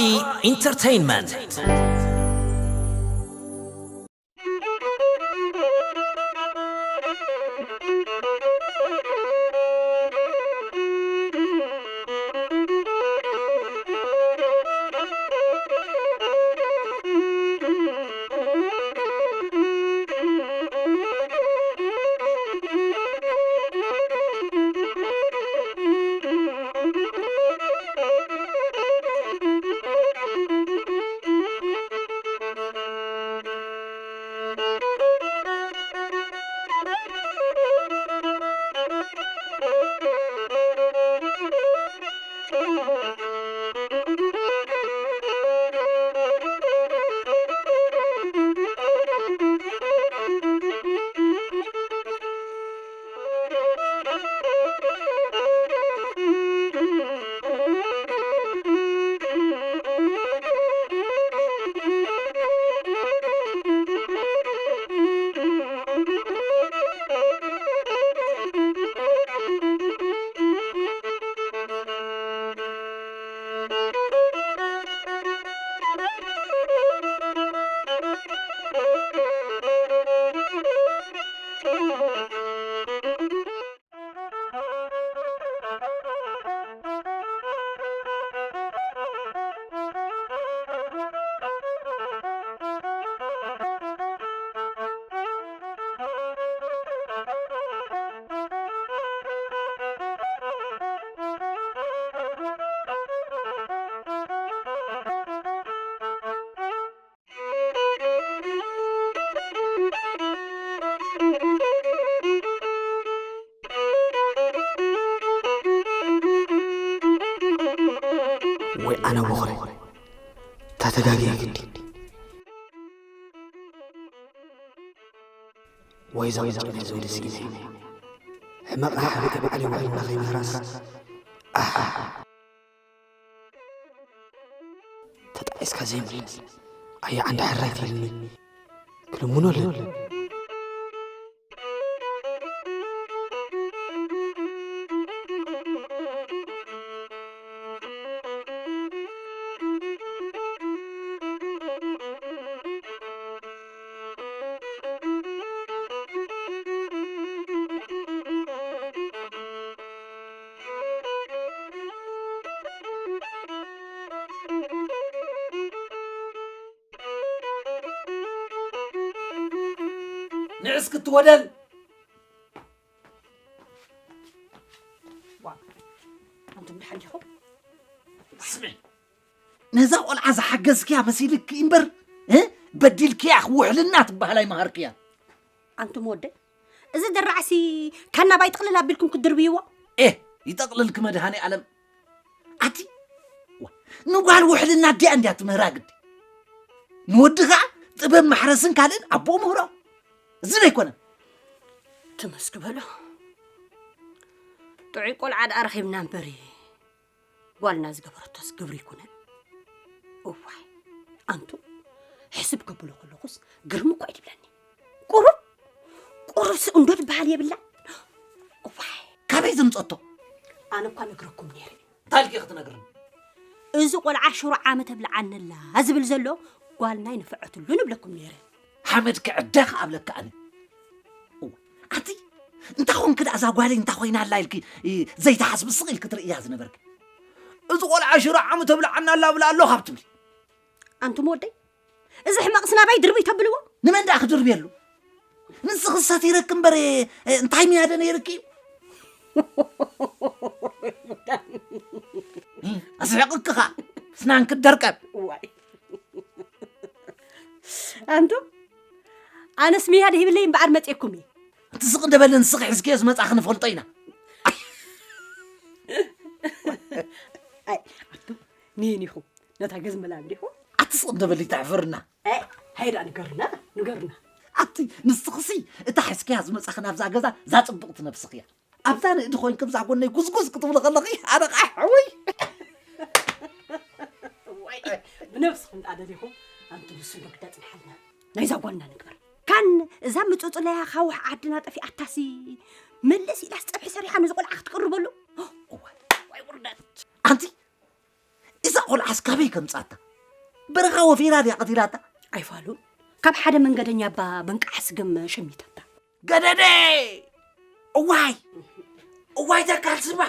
Entertainment. ወይ ኣነ ቦኽሪ ተተጋግየ ግዲ ወይ ዘውጭነ ዝብል ስኢነ ሕመቕ ሓቢእ ባዕሊ ውዕልና ከይምህራስ ኣሕ ተጣዒስካ ዘይምለስ ኣያ ዓንዲ ሕራይ ትብልኒ ክልምኖ ኣለኒ ንዕስ ክትወደል ኣንቱም ደሓን ዲኹም? ስምዒ ነዛ ቆልዓ ዝሓገዝክያ መሲልኪ እምበር እ በዲልክያ ውሕልና ትበሃል ኣይመሃርክያ ኣንቱም ወደይ እዚ ድራዕሲ ካናባይ ጥቕልል ኣቢልኩም ክትድርብይዎ ኤ ይጠቕልልኪ መድሃኔ ኣለም ኣቲ ንጓል ውሕልና ኣዲኣ እንድያ ትምህራ ግዲ ንወዲ ኸዓ ጥበብ ማሕረስን ካልእን ኣቦኡ ምህሮ እዚ ዘይኮነ ትመስክ በሎ ጥዑይ ቆልዓ ደኣ ረኺብና እምበሪ ጓልና ዝገበረቶስ ግብሪ ይኩነን እዋይ ኣንቱ ሕስብ ከብሎ ከለኹስ ግርም እኮ እዩ ትብለኒ ቁሩብ ቁሩብ ስቕ እንዶ ዝበሃል የብላን እዋይ ካበይ ዘምፀቶ ኣነ እኳ ነግረኩም ነይረ እንታይ ኢልኪ ክትነግርኒ እዚ ቆልዓ ሽሮ ዓመት ኣብልዓነላ ዝብል ዘሎ ጓልና ይንፍዐትሉ ንብለኩም ነይረ ሓመድ ክዕደ ክኣብለካ ኣነ ኣቲ እንታይ ኾንክ ደኣ እዛ ጓለይ እንታይ ኮይና ኣላ ኢልኪ ዘይትሓስቢ ስቕ ኢልኪ ትርእያ ዝነበርኪ እዚ ቆልዓ ሽሮ ዓመት ኣብልዓና ኣላ ብላ ኣሎ ካብ ትብሊ ኣንቱም ወደይ እዚ ሕመቕስ ናባይ ድርብይ ተብልዎ ንመን ደኣ ክድርብየሉ ንስኺ ሰቲረኪ እምበር እንታይ ምያደ ነይርኪ እዩ ኣስሕቕኪ ኸ ስናን ክደርቀብ ኣንቱም ኣነስ ምያድ ሂብለይ እምበኣር መፅየኩም እየ እቲ ስቕ እንደበለ ንስኺ ሕዝክዮ ዝመፃኺ ንፈልጦ ኢና ኣይ ኣንቱም ንየን ኢኹም ነታ ገዝመላ ኣብሊኹ ኣቲ ስቕ እንደበሊ ተሕፍርና ሃይዳ ንገርና ንገርና ኣቲ ንስኽሲ እታ ሕዝክያ ዝመፃኺ ናብዛ ገዛ እዛ ፅብቕቲ ነብስኽያ ኣብዛ ንእዲ ኮይንኪ ብዛ ጎነይ ጉዝጉዝ ክትብሊ ከለኺ ኣነ ቃሕ ወይ ብነብስኹም ደኣ ደሊኹም ኣንቲ ንሱ ዶ ክዳፅንሓልና ናይዛ ጓልና ንግበር ካን እዛ ምፁፁለያ ካውሕ ዓድና ጠፊኣታሲ ምልስ ኢላስ ፀብሒ ሰሪሓ ነዚ ቆልዓ ክትቅርበሉ ዋይ ውርደት ኣንቲ እዛ ቆልዓስ ካበይ ከምጻታ? በረኻ ወፊራ ድያ ቀቲላታ? ኣይፋሉን። ካብ ሓደ መንገደኛ እባ ብንቃሕ ስገም ሸሚታታ። ገደደ! እዋይ! እዋይ ተካል ስማ!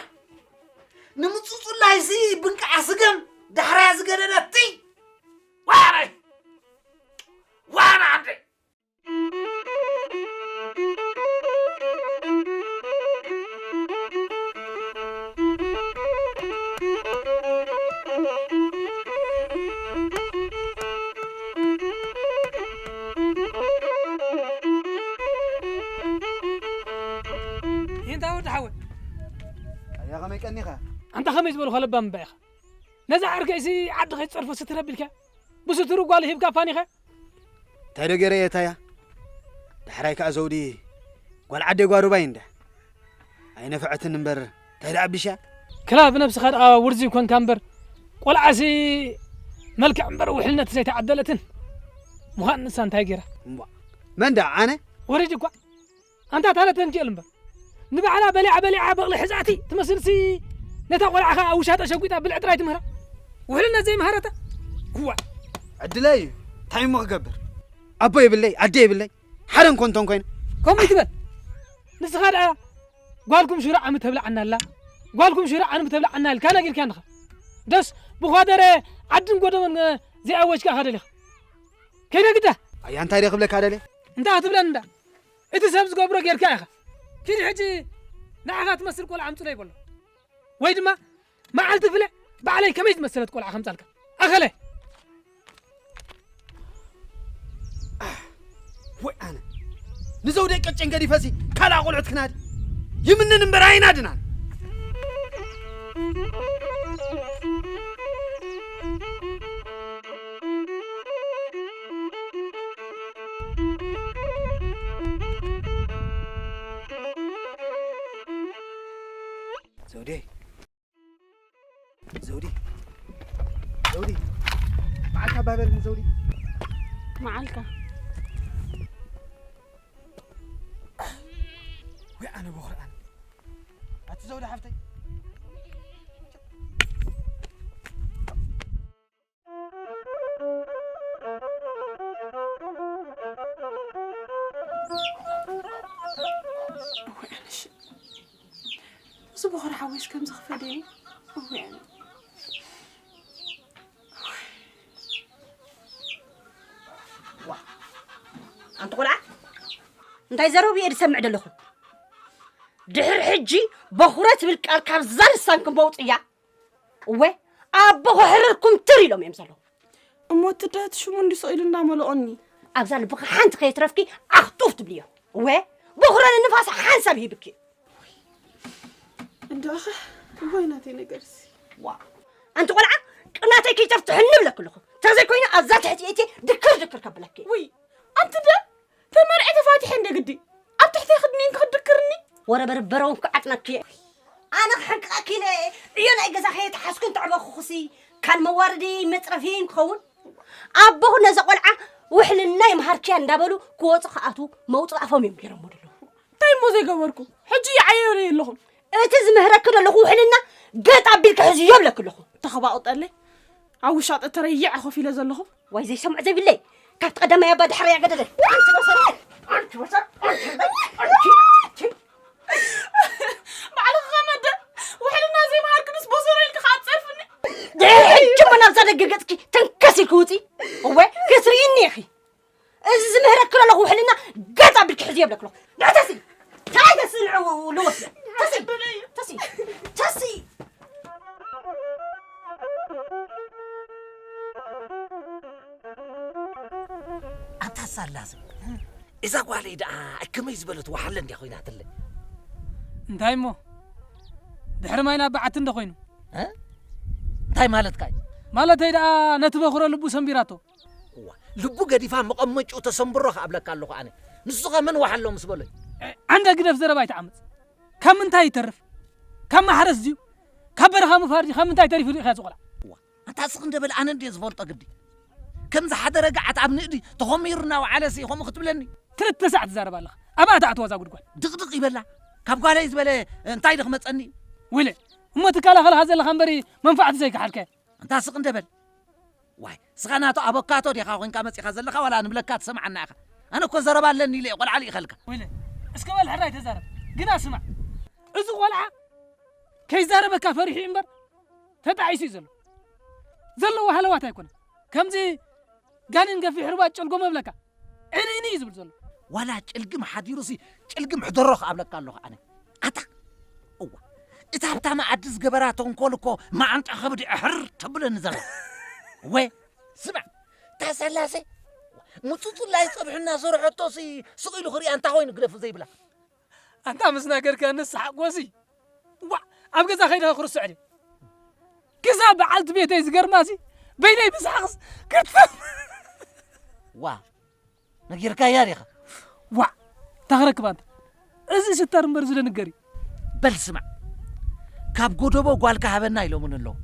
ንምጽጹላይሲ ብንቃሕ ስገም ዳሕራያ ዝገደደቲ! ዋረ! ዋረ ዓደይ! ይንታ ወዲ ሓወይ። ኣያ ከመይ ቀኒኻ? ኣንታ ከመይ ዝበልኳ ለባም እምባ ኢኻ። ነዛ ዓርከይሲ ዓዲ ከይትጸርፎ ስትር ኣቢልካ፣ ብስትሩ ጓል ሂብካ ፋኒኻ። እንታይ ዶ ገይረ እየ ታያ? ዳሕራይ ከኣ ዘውዲ ጓል ዓደይ ጓ ዱባይ እንዳ ኣይነፍዐትን እምበር እንታይ ደኣ ኣቢሻ? ክላ ብነብስኻ ደኣ ውርዚ ኮንካ እምበር፣ ቆልዓሲ መልክዕ እምበር ውሕልነት ዘይተዓደለትን ምዃን ንሳ እንታይ ገይራ? እምቧ፣ መን ደኣ ኣነ? ወሪድ እኳ። ኣንታ ታለ ተንኪኤል እምበር። ንባዕላ በሊዓ በሊዓ በቕሊ ሕዛእቲ ትመስልሲ ነታ ቆልዓ ኸኣ ኣብ ውሻጠ ሸጒጣ ብልዒ ጥራይ ትምህራ። ውሕልነት ዘይመሃረታ። እዋ። ዕድለይ እዩ። እንታይ እሞ ክገብር? ኣቦ የብለይ፣ ኣደ የብለይ። ሓደ እንኮ እንተን ኮይነ። ከምኡ ይትበል። ንስኻ ደኣ ጓልኩም ሽሮ ዓሚ ተብልዓና ኣላ፣ ጓልኩም ሽሮ ዓሚ ተብልዓና ኢልካ ነጊርካ እንኻ። ደስ ብዃደረ ዓድን ጎደቦን፣ እ፣ ዘይኣወጅካ ኢኻ ደሊኻ። ከይደ ግዳ። ኣያ እንታይ ደኣ ክብለካ ደልየ? እንታይ ክትብለኒ እንዳ? እቲ ሰብ ዝገብሮ ጌርካ ኢኻ። ኪድ ሕጂ ንዓኻ ትመስል ቆልዓ ኣምጽለይ በሎ። ወይ ድማ መዓልቲ ፍለ ባዕለይ ከመይ ዝመሰለት ቆልዓ ከምጻልካ። ኣኸለ። ወይ ኣነ። ንዘውደይ ቀጨን ገዲፈሲ ካልኣ ቆልዑት ክናዲ። ይምንን እምበር ኣይናድናን። ዘውዴ፣ ዘውዴ፣ ዘውዴ፣ መዓልካ ባበልኒ ዘውዴ። መዓልካ። ወይ ኣነ በኹሪ ኣነ። ኣቲ ዘውዴ ሓፍተይ። እወ፣ ኣነሽ፣ እዚ በኹሪ ሓወይስ ከምዚ ክፈደኒ? እወ፣ ኣነ። ዋ፣ ኣንቲ ቆልዓ፣ እንታይ ዘረቡ እየ ዝሰምዕ ዘለኹ? ድሕሪ ሕጂ በኹረ ትብል ቃል ካብዛ ልሳንክን በውፅያ። እወ፣ ኣቦ ክሕርር ኩምትር ኢሎም እዮም ዘለዉ። እሞ እቲ ደት ሽሙ እንዲ ስቕ ኢሉ እንዳመልኦኒ። ኣብዛ ልብኺ ሓንቲ ከየትረፍኪ ኣኽጡፍ ትብልዮ። እወ፣ በኹረ ንንፋስ ሓንሳብ ሂብኪ። እንድኣኸ፣ እዋይ ናተይ ነገርሲ። ዋ፣ ኣንቲ ቆልዓ፣ ቅናተይ ከይተፍትሕኒ እብለኪ ኣለኹ። እንተዘይኮይኑ ኣብዛ ትሕቲ እቴ ድክር ድክር ከብለኪ። ውይ፣ ኣንቲ ደ ተመርዐ ተፋቲሐ እንደ ግዲ ኣብ ትሕተይ ክድኒን ክድክርኒ። ወረ በርበረውን ክዓጥነኪ እየ። ኣነ ክሕንቅቐኪ ኢለ ዕዮ ናይ ገዛ ከየተሓዝኩ እንተዕበኹኹሲ ካል መዋረዲ መፅረፊ ክኸውን። ኣቦኹ ነዛ ቆልዓ ውሕልና ይምሃርክያ እንዳበሉ ክወፁ ክኣትዉ መውፅእ ኣፎም እዮም ገይሮሞ ዘለዉ። እንታይ እሞ ዘይገበርኩ? ሕጂ ይዓየሩ ኣለኹም። እቲ ዝምህረኪ ዘለኹ ውሕልና ገጥ ኣቢልኪ ሕዝዮ እብለኪ ኣለኹ። ተኸባቑጠለይ ኣብ ውሻጠ ተረይዐ ኮፍ ኢለ ዘለኹ። ዋይ ዘይሰምዖ ዘይብለይ። ካብቲ ቀዳማይ ኣባ ድሕረይ ኣገደደ። ኣንቲ በሰር፣ ኣንቲ በሰር፣ ኣንቲ በሰር፣ ኣንቲ፣ ኣንቲ። ባዕልኺ ከመደ ውሕልና ዘይምሃርክንስ በሰር ኢልኪ ከዓ ትፀርፍኒ። ሕጂ እሞ ናብዛ ደገ ገፅኪ ተንከስ ኢልኪ ውፂ። እወ፣ ክትርእይኒ ኢኺ። እዚ ዝምህረኪ ዘለኹ ውሕልና ገጥ ኣቢልኪ ሕዝዮ እብለኪ ኣለኹ። ንዕ ተሲ፣ ታይ ተሲ ንዕኡ ልወስደ። ተሲ፣ ተሲ፣ ተሲ። ኣታ ሳላስ፣ እዛ ጓለይ ደኣ ከመይ ዝበለት ወሓለ እንድያ ኮይናትለይ። እንታይ እሞ፣ ድሕሪ ማይና በዓቲ እንዶ ኮይኑ? እ? እንታይ ማለትካ እዩ? ማለተይ ደኣ ነቲ በኹረ ልቡ ሰንቢራቶ። እዋ፣ ልቡ ገዲፋ መቐመጭኡ ተሰንብሮ ከኣ እብለካ ኣለኹ ኣነ። ንሱ ኸ መን ወሓሎ ምስ በሎ እዩ? እ፣ ዓንደ ግደፍ ዘረባ ኣይትዓምጽ። ካብ ምንታይ ይተርፍ? ካብ ማሕረስ ድዩ? ካብ በረኻ ምፋር ድዩ? ካብ ምንታይ ተሪፉ ርኢኻ እዚ ቆልዓ? እዋ፣ ኣንታ ስቕ እንደ በል ኣነ እንድየ ዝፈልጦ ግዲ። ከምዚ ሓደ ረግዓት ኣብ ንእዲ ተኾሚሩ እናወዓለሲ ከምኡ ክትብለኒ? ክልተ ሳዕ ትዛረብ ኣለኻ። ኣብኣ ትኣትዋ እዛ ጉድጓድ። ድቕድቕ ይበላ። ካብ ጓለይ ዝበለ እንታይ ዶ ክመጸኒ እዩ? ወይለ፣ እሞ ትከላኸልኻ ዘለኻ እምበሪ መንፋዕቲ ዘይከሓልካዮ። እንታ ስቕ እንደ በል። ዋይ፣ ስኻ ናቱ ኣቦካቶ ዲኻ ኮይንካ መጺኻ ዘለኻ፣ ዋላ ንብለካ ትሰምዓና ኢኻ? ኣነ እኮ ዘረባ ኣለኒ ኢለ እየ ቆልዓ ልኢኸልካ። ወይለ፣ እስከ በል ሕራይ ተዛረብ። ግና ስማዕ፣ እዚ ቆልዓ ከይዛረበካ ፈሪሑ እዩ እምበር ተጣዒሱ እዩ ዘሎ። ዘለዎ ሃለዋት ኣይኮነን። ከምዚ ጋኔን ገፊሕ ርባ ጨልጎ መብለካ። ዕንእኒ እዩ ዝብል ዘሎ። ዋላ ጭልግም ሓዲሩሲ ጭልግም ሕደሮ ክኣብለካ ኣለኹ ኣነ። ኣታ፣ እዋ፣ እታ ኣብታ መኣዲ ዝገበራ ተንኮል እኮ መዓንጣ ከብዲ ኣሕር ተብለኒ ዘላ። ወ፣ ስማዕ፣ እታ ሰላሴ፣ ምጹጹላይ ጸብሒ እናሰርሐቶሲ ስቕ ኢሉ ክሪኣ እንታይ ኮይኑ ግደፉ ዘይብላ። ኣንታ ምስ ናገርካኒ ንስሓቅ ጎሲ። ዋ፣ ኣብ ገዛ ከይደ ክርስዕ ድዩ? ክሳብ በዓልቲ ቤተይ ዝገርማሲ በይነይ ብስሓቅስ ክትፈም። ዋ፣ ነጊርካያ ዲኻ? ዋ፣ ታኽረክብ ኣንታ። እዚ ሽተር እምበር ዝደንገር እዩ። በል ስማዕ፣ ካብ ጎደቦ ጓልካ ሃበና ኢሎምን ኣለዉ።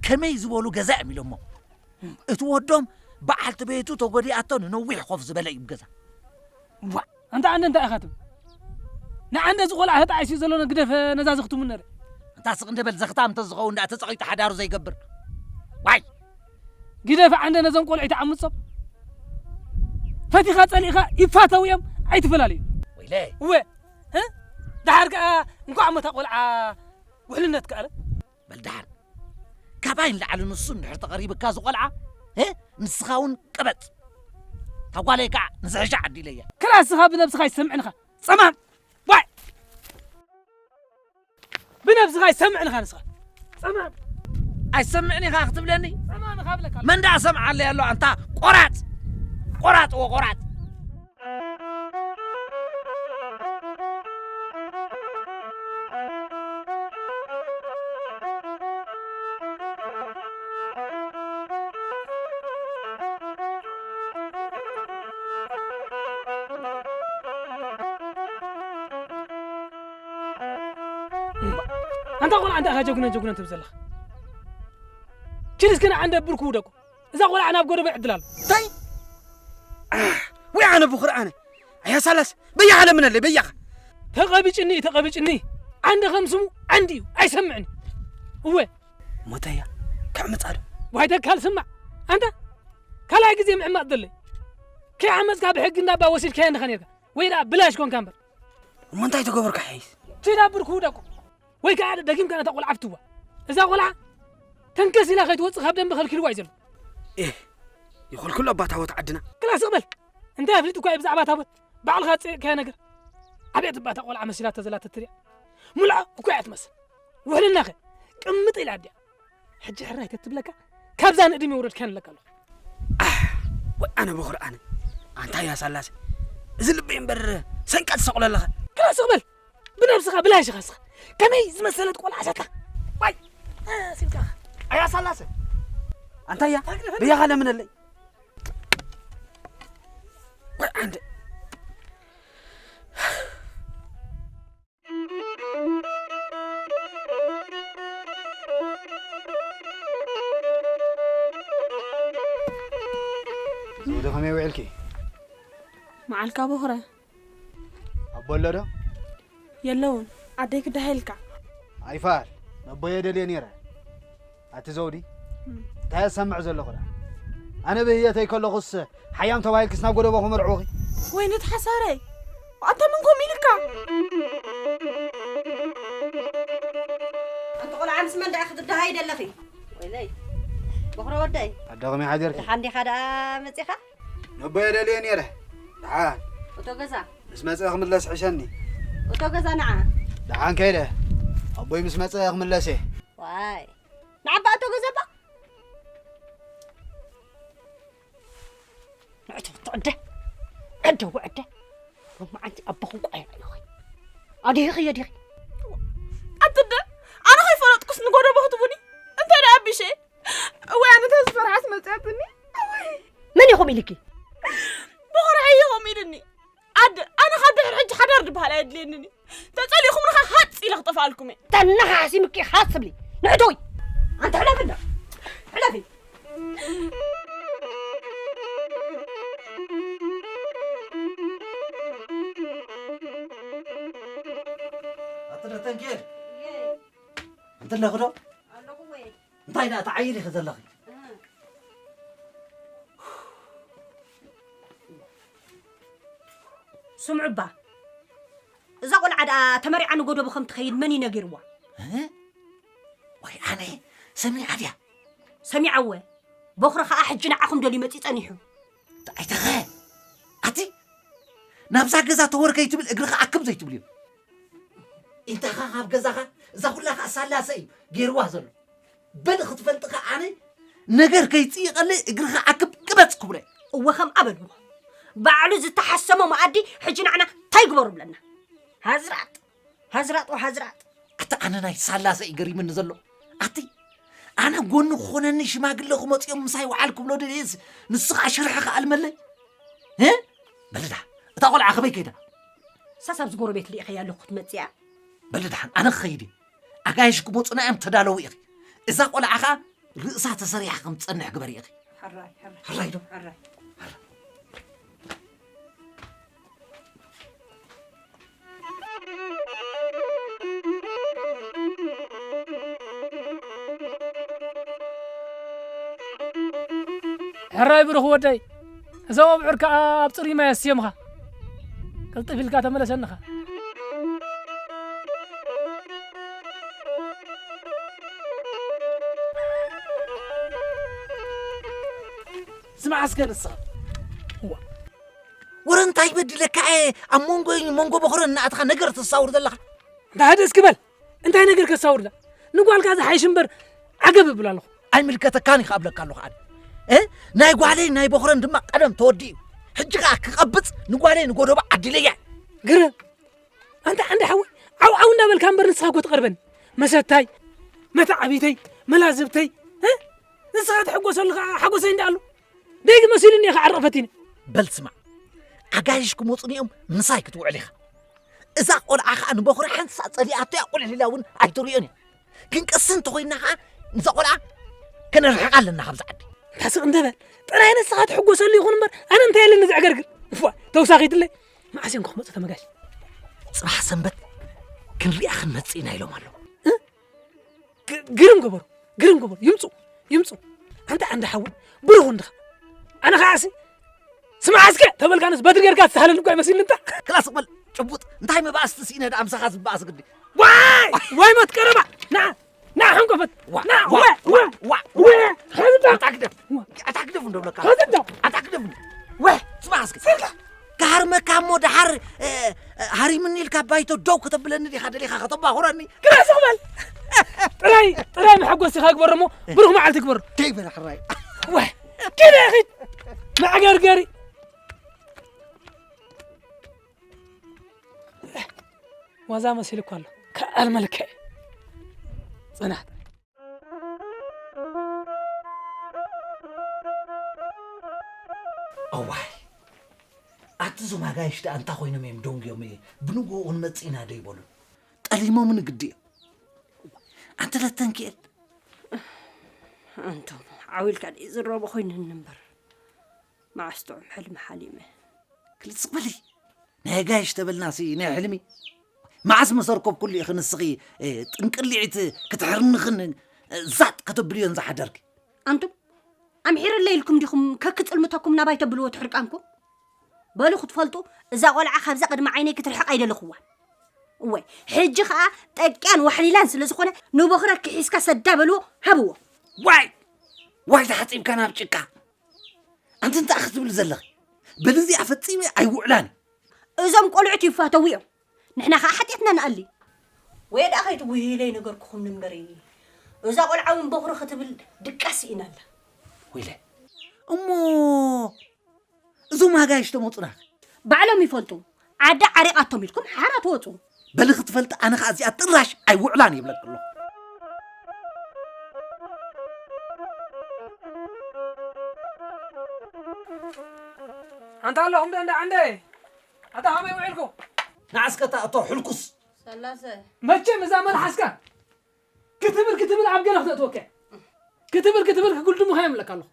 ከመይ ዝበሉ ገዛ እዮም ኢሎሞ። እቲ ወዶም በዓልቲ ቤቱ ተጎዲኣቶ ንነዊሕ ኮፍ ዝበለ እዩ ገዛ። ዋ፣ ኣንታ ዓንደ እንታይ ኢኻ ትብል? ንዓንደ እዚ ቆልዓ ተጣዒሱ ዘሎ ግደፈ ነዛ ዘኽትሙ ነረ። ኣንታ ስቕ እንደ በል ዘኽታም እንተዝኸውን ደኣ ተጸቒጡ ሓዳሩ ዘይገብር። ዋይ! ግደፈ ዓንደ ነዞም ቆልዑ ይተዓምጾም። ፈቲኻ ጸሊእኻ ይፋተው እዮም ኣይትፈላለዩ። ወይለይ! እወ! እ? ደሓር ከኣ እንኳዕ ሞታ ቆልዓ ውሕልነት ከኣለ። በል ደሓን። ካባይ ንላዕሊ ንሱ እንድሕር ተቐሪብካ ዝቖልዓ፣ እ? ንስኻ እውን ቅበጽ። እታ ጓለይ ከዓ ንዝሕሻ ዓዲለያ። ክላ ንስኻ ብነብስኻ ኣይትሰምዕን ኢኻ። ጸማም! ዋይ! ብነብስኻ ኣይትሰምዕን ኢኻ ንስኻ። ጸማም! ኣይትሰምዕን ኢኻ ክትብለኒ? ጸማም ኢኻ ብለካ። መን ደኣ ሰምዓለይ ኣሎ ኣንታ ቆራጽ! ቆራጽ ወቆራጽ! ኣንታ ቆልዓ እንታይ ኢኻ ጀጉነ ጀጉነ ትብል ዘለኻ? ኪድ እስከ ንዓንደ ብርኩ ውደቁ። እዛ ቆልዓ ናብ ጎደቦ ይዕድላ ኣሎ። እንታይ? ኣሕ፣ ወይ ኣነ ብኹር ኣነ። ኣያ ሳላስ፣ በያኻ ለምነለይ፣ በያኻ። ተቐብጭኒ፣ ተቐብጭኒ። ዓንደ ከም ስሙ ዓንዲ እዩ፣ ኣይሰምዕን። እወ። ሞተያ፣ ከዕምጻ ዶ? ዋይ ተካል ስማዕ። ኣንታ፣ ካልኣይ ግዜ ምዕማጽ ደለይ። ከይዓመጽካ ብሕጊ እንዳባ ወሲድካዮ እንዲኻ ነርካ። ወይ ደኣ ብላሽ ኮንካ እምበር። እሞ እንታይ ተገበርካ ሓይስ? ኪድ ኣብ ብርኩ ውደቁ። ወይ ከኣ ደጊምካ ነታ ቆልዓ ፍትዋ። እዛ ቆልዓ ተንከስ ኢላ ከይትወጽእ ካብ ደንበ ከልኪልዋ እዩ ዘሎ። ኤህ፣ ይኸልክሎ ኣባታዎት ዓድና። ክላ ስቕ በል። እንታይ ኣፍሊጡካ እዩ ብዛዕባ ታቦት? ባዕልኻ ዝጸየቕካዮ ነገር። ዓብያ ትባታ ቆልዓ መሲላ ተዘላ ተትሪኣ። ሙሉኣ እኮ እያ ትመስል። ውሕልናኸ ቅምጥ ኢላ ኣዲኣ። ሕጂ ሕራይ ተትብለካ ካብዛ ንእድም የውረድካ ንለካ ኣለኹ። ኣሕ፣ ወይ ኣነ በኹር ኣነ። ኣንታ እያ ሳላሰ። እዚ ልበይ እምበር ሰንቀት ሰቕሎ ኣለኻ። ክላ ስቕ በል። ብነብስኻ ብላሽ ኢኻ እስኻ። ከመይ ዝመሰለት ቆልዓ ሰታ። ዋይ፣ እ፣ ሲልካ። ኣያ ሳላሰ። ኣንታ እያ፣ ብያኻ ለምነለይ። ወይ ኣንደ። ዘውዲ ከመይ ውዕልኪ? መዓልካ በኹረ። ኣቦ ኣሎ ዶ? የለውን። ኣደይ ክዳሃይልካ። ኣይፋል፣ ነቦየ ደልየ ነይረ። ኣቲ ዘውዲ፣ እንታይ እሰምዕ ዘለኹ ደኣ? ኣነ ብህየተይ ከለኹስ ሓያም ተባሂልክስ ናብ ጎደቦ ክመርዕውኺ? ወይኒ እቲ ሓሳረይ፣ ኣንታ መን ከምኡ ኢልካ? ኣንቲ ቆልዓ ምስ መን ደኣ ክትደሃይ ደለኺ? ወይለይ፣ በኹረ ወደይ። ኣደ ከመይ ሓዲርኪ? ደሓን ዲኻ ደኣ መጺኻ? ነቦየ ደልየ ነይረ። ደሓን። እቶ ገዛ። ምስ መጸ ክምለስ ሕሸኒ። እቶ ገዛ ንዓ። ደሓን ከይደ። ኣቦይ ምስ መጸ ክምለስ እየ። ዋይ። ንዓባ እቶ ገዛ ባ። ንዕቶ ትዕደ። ዕደ ወዕደ። ሎማዓንቲ ኣቦኹም ቋያ ኣለኹ። ኣዲኺ የዲኺ። ኣትደ። ኣነ ከይፈለጥኩስ ንጎደቦ ክትቡኒ። እንታይ ደኣ ኣቢሸ? እዋይ፣ ኣነ ተዝፈርሓስ መጽኣትኒ። እዋይ። መን ኢኹም ኢልኪ? ብኹርዐይ ኢኹም ኢልኒ። ኣደ፣ ኣነ ካብ ድሕሪ ሕጂ ሓዳር ዝበሃል ኣየድልየንን እዩ። ተጸሊእኹምኒ ከኣ ሃጽ ኢለ ክጠፍኣልኩም እየ። ተነኻሕሲምኪ ሃጽ ብሊ። ንዕዶይ። ኣንተ ሕለፊ እንዳ። ሕለፊ። ኣቲ ደተንኬል። ኣንቲ ኣለኹ ዶ? ኣለኹ ወይ። እንታይ ደኣ ትዓይሪ ኢኺ ዘለኺ? ስምዑ እባ፣ እዛ ቆልዓ ደኣ ተመሪዓ ንጎደቦ ከም ትኸይድ መን እዩ ነጊርዋ? እ? ወይ ኣነ ሰሚዓ ድያ? ሰሚዓወ። ቦኽሪ ኸኣ ሕጂ ንዓኹም ደልዩ መጺኡ ጸኒሑ። ኣይተኸ ኣቲ ናብዛ ገዛ ተወር ከይትብል እግርኻ ኣክብ ዘይትብልዮ። እንታኻ ካብ ገዛኻ እዛ ኩላ ኸኣ ሳላሰ እዩ ገይርዋ ዘሎ። በል ክትፈልጥኻ ኣነ ነገር ከይጽይቐለይ እግርኻ ኣክብ ቅበጽ ክብሎ። እወ ከምኣ በልዎ። ባዕሉ ዝተሓሰሞ መኣዲ ሕጂ ንዓና እንታይ ግበሩ ብለና? ሃዝራጥ ሃዝራጥ ወሃዝራጥ። ኣቲ ኣነ ናይ ሳላሰ እዩ ገሪምኒ ዘሎ። ኣቲ ኣነ ጎኒ ክኾነኒ ሽማግለ ክመጽኦም ምሳይ ወዓል ክብሎ ደልየስ ንሱ ኸዓ ሽርሒ ክኣልመለይ። እ? በልዳ እታ ቆልዓ ከበይ ከይዳ? ሳሳብ ዝጎረቤት ልኢኸያ ኣለኹ ክትመጽእ እያ። በልዳሓን ኣነ ክኸይድ እየ። ኣጋይሽ ክመጹና እዮም ተዳለዉ ኢኺ። እዛ ቆልዓ ኸዓ ርእሳ ተሰሪሓ ከም ትጸንሕ ግበሪ ኢኺ። ሕራይ ሕራይ ሕራይ ዶ? ሕራይ። ሕራይ ብሩኽ ወደይ፣ እዞም ኣብዑር ከኣ ኣብ ጽሩይ ማይ ኣስዮምኻ። ቅልጥፍ ኢልካ ተመለሰንኻ። ስማዕ እስከ ንስኻ። እዋ። ወረ እንታይ በዲለካ እየ ኣብ መንጎ መንጎ በኹረ እናኣትኻ ነገር ተሳውር ዘለኻ? እንታይ ደስ ክበል? እንታይ ነገር ከሳውርዳ? ንጓልካ ዝሓይሽ እምበር ዓገብ እብል ኣለኹ። ኣይምልከተካን እዩ ክኣብለካ ኣለኹ ኣነ። እ? ናይ ጓለይ ናይ በኹረን ድማ ቀደም ተወዲኡ። ሕጂ ከኣ ክቐብጽ ንጓለይ ንጎደቦ ዓዲለያ። ግረ ኣንታ ዓንዲ ሓወይ ዓው ዓው እንዳበልካ እምበር ንስኻ እኮ ትቐርበኒ። መሰታይ፣ መተዓቢተይ፣ መላዝብተይ፣ እ? ንስኻ ትሕጎሰሉ ኸዓ ሓጎሰይ እንዳ ኣሎ። ደይግ መሲሉኒ እየ ክዓርቕ ፈቲነ። በል ስማዕ፣ ኣጋይሽ ክመጹኒ እዮም ምሳይ ክትውዕል ኢኻ። እዛ ቆልዓ ኸዓ ንበኹሪ ሓንሳእ ጸሊኣቶ እያ፣ ቁልሕ ኢላ እውን ኣይትርእዮን እያ። ግን ቀስ እንተኾይንና ኸዓ ንዛ ቆልዓ ከነርሕቓ ኣለና ካብዛ ዓዲ። እንታ ስቕ እንተ በል፣ ጥራይ ንስኻ ትሕጎሰሉ ይኹን እምበር፣ ኣነ እንታይ ኣለኒ ዘዕገርግር? እፎ፣ ተውሳኺትለይ። መዓስ እዮም ክመጹ ተመጋሽ? ጽባሕ ሰንበት ክንሪኣ ክንመጽእ ኢና ኢሎም ኣለዉ። እ? ግ-፣ ግርም ገበሩ፣ ግርም ገበሩ። ይምጹ፣ ይምጹ። ኣንታ ዓንዲ ሓወይ፣ ብሩኽ እንድኻ። ኣነ ኸዓሲ፣ ስማዕ እስከ ተበልካንስ በትሪ ጌርካ ትሳሃለኒ እኳ ይመስልኒ እንታ። ክላስ በል፣ ጭቡጥ። እንታይ መባእስቲ ስኢነ ደኣ ምሳኻ ዝበኣስ ግዲ። ዋይ፣ ዋይ ሞት ቀረባ። ና፣ ና ሕንቆፈት። ዋ፣ ና፣ ዋ፣ ዋ፣ ዋ፣ ዋ፣ ዋ። ዋ። ሓዝዳ። ኣታ ግደፍ። ኣታ ግደፍ እንዶ ብለካ። ሓዝዳ። ኣታ ግደፍ። ወ፣ ስማዕ እስከ። ስልካ። ክሃርመካ እሞ ደሓር፣ እ፣ እ፣ ሃሪምኒ ኢልካ ባይቶ ደው ከተብለኒ ዲኻ ደሊኻ ከተባኹረኒ? ግራ ስቕ በል። ጥራይ፣ ጥራይ መሐጎሲ ኢኻ ግበሮ እሞ፣ ብሩኽ መዓልቲ ግበሮ። ደይ በል ሕራይ። ወ፣ ኪደ ኺድ። መዕገርገሪ። ዋዛ መሲሉ እኮ ኣሎ። ከኣል መልክዕ። ጽናሕ። እዋይ፣ ኣቲ እዞም ኣጋይሽ ደኣ እንታይ ኮይኖም እዮም ደንጉዮም? ብንግሆ ክንመጽእ ኢና ዶ ይበሉ? ጠሊሞምኒ ግዲ እዮም። ኣንተ ለተንኪኤል። ኣንቶም ዓው ኢልካ ደይ ዝረቦ ኮይኑኒ እምበር፣ መዓስ ጥዑም ሕልሚ ሓሊመ። ክልጽ በሊ። ናይ ኣጋይሽ ተበልናሲ ናይ ሕልሚ። መዓስ መስ ኣርከብኩሉ ኢኺ ንስኺ፣ እ፣ ጥንቅሊዒት ክትሕርንኽን፣ እ፣ ዛጥ ከተብልዮን ዝሓደርኪ? ኣንቱም፣ ኣምሒረለይ ኢልኩም ዲኹም ከክጽልምተኩም ናባይ ተብልዎ ትሕርቃንኩም? በሉ ክትፈልጡ፣ እዛ ቆልዓ ካብዛ ቅድሚ ዓይነይ ክትርሕቕ ኣይደለኹዋን። እወይ፣ ሕጂ ኸኣ ጠቅያን ዋሕሊላን ስለ ዝኾነ፣ ንቦኽረ ክሒዝካ ሰዳ በልዎ፣ ሃብዎ። ዋይ! ዋይ ተሓጺብካ ናብ ጭቃ። ኣንቲ እንታይ ክትብሊ ዘለኺ? በሊ እዚኣ ፈጺመ ኣይውዕላን። እዞም ቆልዑት ይፋተዉ እዮም። ንሕና ኸኣ ሓጢኣትና ንኣሊ። ወይ ደኣ ከይትጉህይለይ ነገርኩኹም ንንበሪ። እዛ ቆልዓ እውን በኹሪ ክትብል ድቃስ ስኢና ኣላ። ወይለ፣ እሞ እዞም ኣጋይሽ ተመጹና። ባዕሎም ይፈልጡ። ዓዲ ዓሪቓቶም ኢልኩም ሓራ ትወጹ። በሊ ክትፈልጢ ኣነ ኸኣ እዚኣ ጥራሽ ኣይውዕላን ይብለኪ ኣለኹ። ኣንታ ኣለኹም ዶ እንዳ ዓንደ? ኣታ ኸመይ ውዒልኩም? ንዓስከ እታ እቶ ሕልኩስ። ሰላሰ። መቸም እዛ መልሓስካ ክትብል ክትብል ኣብ ገለ ክተእትወካ እያ። ክትብል ክትብል ክጉልድሙኻ የምለካ ኣለኹ።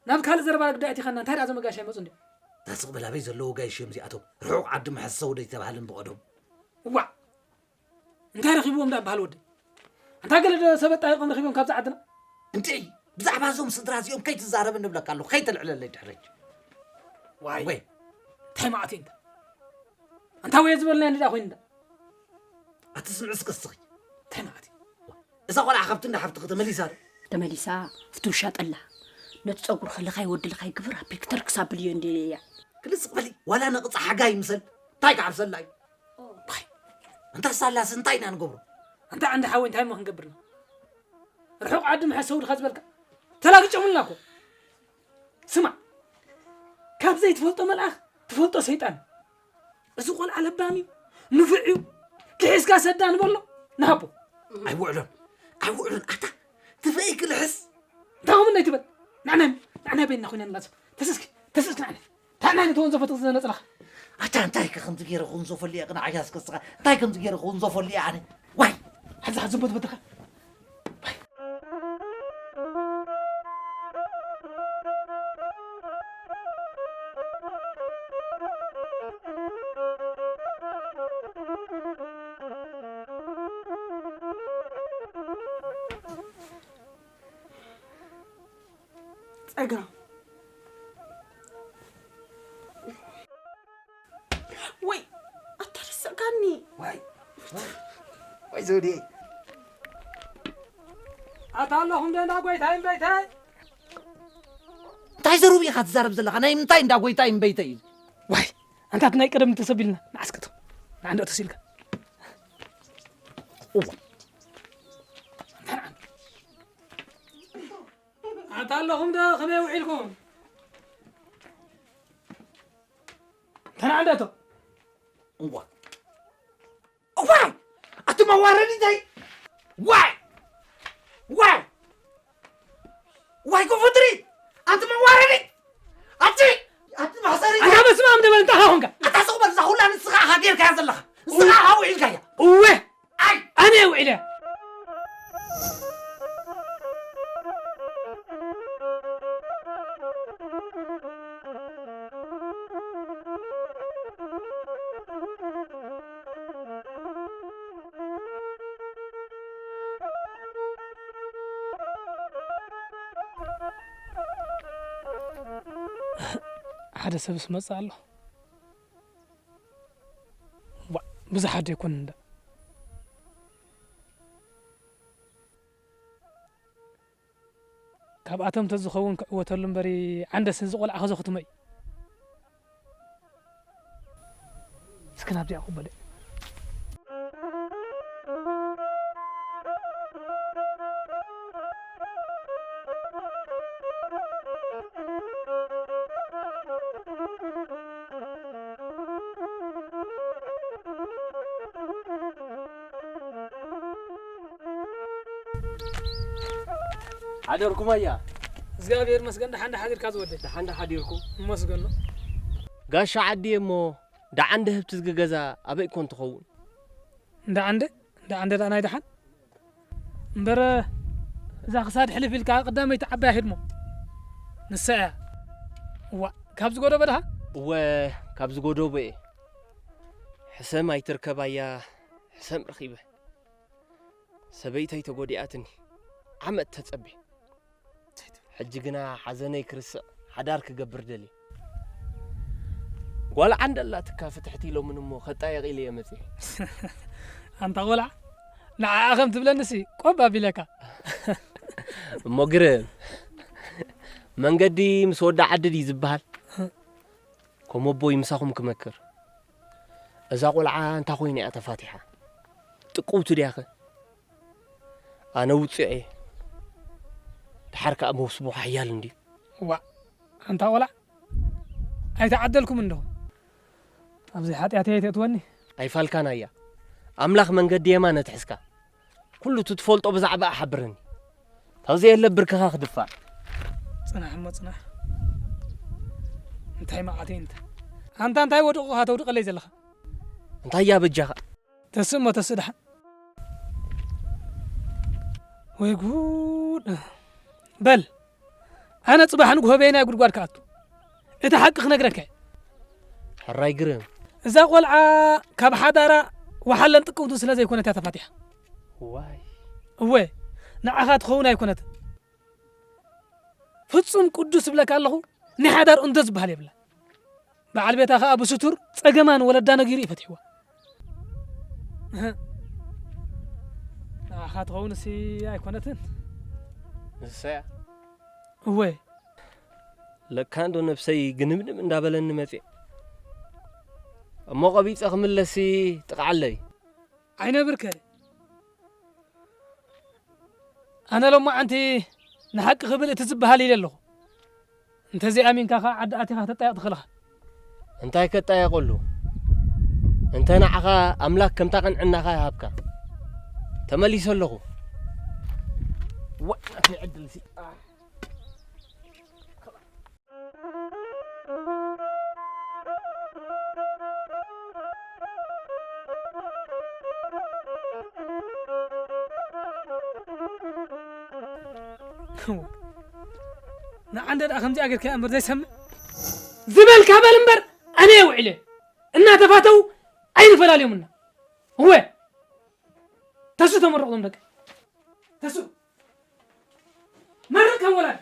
ናብ ካልእ ዘረባ ግዳ ኣእቲኻና፣ እንታይ ደኣ እዞም ኣጋይሽ ኣይመጹን ድዮም? እታ ስቕ በል ኣበይ ዘለዉ ኣጋይሽ እዮም እዚኣቶም? ርሑቕ ዓዲ ምሕሰው ዶ ኣይተባህለን ብቐደሙ? እዋእ! እንታይ ረኺብዎም ደኣ በሃል ወዲ? ኣንታ ገለ ዶ ሰበጥ ኣይቕም ረኺቦም ካብዛ ዓድና? እንድዒ፣ ብዛዕባ እዞም ስድራ እዚኦም ከይትዛረብ ንብለካ ኣለኹ፣ ከይተልዕለለይ ድሕረጅ። ዋይ። ወይ። እንታይ ማዕት እዩ እንታ? ኣንታ ወይ ዝበልና እንዳ ኮይኑ እንዳ። ኣትስምዕ እስከ እስኺ። እንታይ ማዕት እዩ? እዛ ቆልዓ ካብቲ እንዳ ሓፍትኺ ተመሊሳ ዶ? ተመሊሳ፣ ፍትውሻ ጠላ። ነቲ ጸጉሪ ከለኻይ ወዲ ለኻይ ግብር ኣቢልኪ ተርክስ ኣብልዮ እንደ እያ። ክልስቕ በሊ፣ ዋላ ነቕጻ ሓጋይ ይምሰል። እንታይ ክዓብሰላ እዩ? ባይ። እንታ ሳላስ እንታይ ኢና ንገብሮ? ኣንታ ዓንዲ ሓወይ እንታይ እሞ ክንገብርና? ርሑቕ ዓዲ ምሐሰው ድኻ ዝበልካ? ተላግጨሙልና እኮ። ስማዕ፣ ካብ ዘይትፈልጦ መልኣኽ ትፈልጦ ሰይጣን። እዚ ቆልዓ ለባም እዩ፣ ንፉዕ እዩ፣ ክሒስካ ሰዳ ንበሎ፣ ንሃቦ። ኣይውዕሎን፣ ኣይውዕሎን፣ ኣታ ትፈይ ክልሕስ። እንታይ ከምኡ እንታይ ትበል? ንዓና፣ ንዓና በይንና ኮይና ንላዘብ። ተስእስኪ፣ ተስእስኪ ንዓና። እንታይ ንዓና ተወንዘፎ ተዝዘነጽለኻ? ኣታ እንታይ ከ ከምዚ ገይረ ክውንዘፈሉ እየ፣ ቅንዓያ እስከ እስኻ። እንታይ ከምዚ ገይረ ክውንዘፈሉ እየ ኣነ? ዋይ! ሓዛ ሓዚ ቦት በትኻ። ጸጋ። ወይ ኣታ ረሳእካኒ። ዋይ፣ ዋይ፣ ዋይ ዘውዴ። ኣታ ኣለኹም ዶ እንዳ ጎይታይ እምበይተይ? እንታይ ዘሩብ ኢኻ ትዛረብ ዘለኻ? ናይ ምንታይ እንዳ ጎይታይ እምበይተይ እዩ? ዋይ፣ ኣንታ እቲ ናይ ቀደም እንተሰቢልና ንዓስቀቶም። ንዓንዶ ተሲልካ። እዋ። ኣታ ኣለኹም ዶ ከመይ ውዒልኩም? ተናዕደቶ። እዋ። እዋይ! ኣቲ መዋረዲተይ! ዋይ! ዋይ! ዋይ ክፉትሪ! ኣቲ መዋረዲ! ኣቲ! ኣቲ መሕሰሪ! ኣታ በስመ ኣብ ንበል እንታይ ኾንካ? ኣታ ስቕ በል፣ እዛ ኹላ ንስኻ ኢኻ ጌርካያ ዘለኻ። ንስኻ ኢኻ ውዒልካያ። እወ! ኣይ! ኣነ ውዒለ። ሓደ ሰብስ መጽእ ኣሎ። ዋ፣ ብዙሓት ዘይኮኑ እንዳ። ካብኣቶም ተዝኸውን ክዕወተሉ እምበሪ፣ ዓንደስ እዚ ቆልዓ ከዘኽትሞ እዩ። እስኪ ናብዚኣ ክበለ። ሓደርኩም ኣያ። እግዚኣብሔር ይመስገን፣ ደሓን ደሓን ሓዲርካ ዝወደይ። ደሓን ደሓን ሓዲርኩም። ይመስገን ነው። ጋሻ ዓዲ እሞ፣ ደዓንደ ህብቲ ዝገዛ ኣበይ ኮን ትኸውን? እንዳ ዓንደ? እንዳ ዓንደ ደኣ ናይ ደሓን? እምበር፣ እዛ ክሳድ ሕልፍ ኢልካ ቀዳመይቲ ዓባይ ሄድሞ። ንሳ እያ። እዋ፣ ካብዚ ጎደቦ ደኻ? እወ፣ ካብዚ ጎደቦ እየ። ሕሰም ኣይትርከባያ፣ ሕሰም ረኺበ። ሰበይተይ ተጎዲኣትኒ። ዓመት ተጸቤ። ሕጂ ግና ሓዘነይ ክርስዕ ሓዳር ክገብር ደልየ። ጓል ዓንደ ኣላትካ ፍትሕቲ ኢሎምን እሞ ከጣየቕ ኢለ እየ መጽየ። ኣንታ ቆልዓ፣ ንዓኣ ከም ትብለንሲ ቆብ ኣቢለካ። እሞ ግርም፣ መንገዲ ምስ ወዲ ዓዲ ድዩ ዝበሃል? ከም ኣቦይ ምሳኹም ክመክር። እዛ ቆልዓ እንታይ ኮይና እያ ተፋቲሓ? ጥቅውቲ ድያኸ? ኣነ ውጽዕ እየ። ደሓር ከኣ መውስቦ ሓያል እንድዩ። ዋእ፣ ኣንታ ቆልዓ፣ ኣይተዓደልኩም እንዶ። ኣብዚ ሓጢኣተይ ኣይተእትወኒ። ኣይፋልካን ኣያ። ኣምላኽ መንገዲ የማነ ትሕዝካ። ኩሉ እቲ ትፈልጦ ብዛዕባኣ ሓብረኒ። ተዘየለ ብርክኻ ክድፋእ። ጽናሕ እሞ ጽናሕ። እንታይ መዓት እዩ እንተ? ኣንታ እንታይ ወድቑኻ ተውድቐለይ ዘለኻ? እንታይ እያ በጃኻ? ተስእ እሞ ተስእ ደሓን። ወይ ጉድ። በል፣ ኣነ ጽባሕ ንግሆ በየናይ ጉድጓድ ክኣቱ? እቲ ሓቂ ክነግረካ እየ። ሕራይ ግርም። እዛ ቆልዓ ካብ ሓዳራ ወሓለን ጥቅውትን ስለ ዘይኮነት እያ ተፋቲሓ። ዋይ። እወ፣ ንዓኻ ትኸውን ኣይኮነትን። ፍጹም ቅዱስ እብለካ ኣለኹ፣ ናይ ሓዳር እንዶ ዝበሃል የብላ። በዓል ቤታ ኸኣ ብስቱር ጸገማ ንወለዳ ነጊሩ እዩ ፈቲሕዋ። እህ። ንዓኻ ትኸውንሲ ኣይኮነትን። ንሰያ? እወ። ለካ እንዶ ነብሰይ ግንብንብ እንዳበለኒ መጽየ። እሞ ቀቢጸ ክምለስሲ ጥቕዓለይ። ኣይነብርከ። ኣነ ሎማዓንቲ ንሓቂ ክብል እቲ ዝበሃል ኢለ ኣለኹ። እንተዘይኣሚንካ ኸዓ ዓዲ ኣቲኻ ተጣየቕ ትኽእል ኢኻ። እንታይ ከጣየቐሉ? እንተ ንዓኻ ኣምላኽ ከምታ ቅንዕናኻ ይሃብካ። ተመሊሰ ኣለኹ። ዋእ፣ ናተይ ዕድልሲ። ንዓ እንደ ደኣ ከምዚኣ ጌርካያ እምበር ዘይሰምዕ ዝበልካ በል እምበር ኣነ እየ ውዒለ። እናተፋተው ኣይንፈላልዮምና። እወ፣ ተሱ ተመረቑ ዞም ደቂ። ተሱ መርቕ ከም ወላዲ።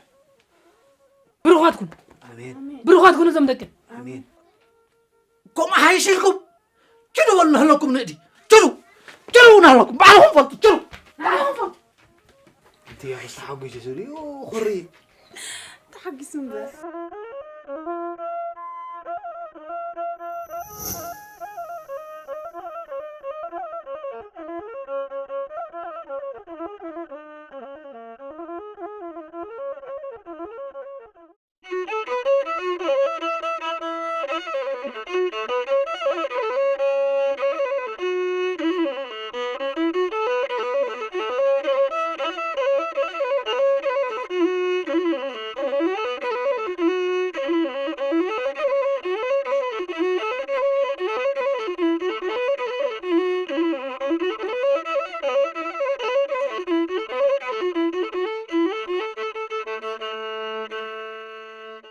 ብሩኻት ኩኑ። ኣሜን። ብሩኻት ኩኑ ዞም ደቂ። ኣሜን። ከምኡ ሓይሽ ኢልኩም ችዱ በሉ ናህለኩም ንእዲ። ችዱ። ችዱ ናህለኩም። ባዕልኹም ፈልጡ። ችዱ። ባዕልኹም ፈልጡ። እንተ ያስ ተሓጒሰ ስሉ እዩ፣ ኹሪ። ተሓጊሱ እምበር።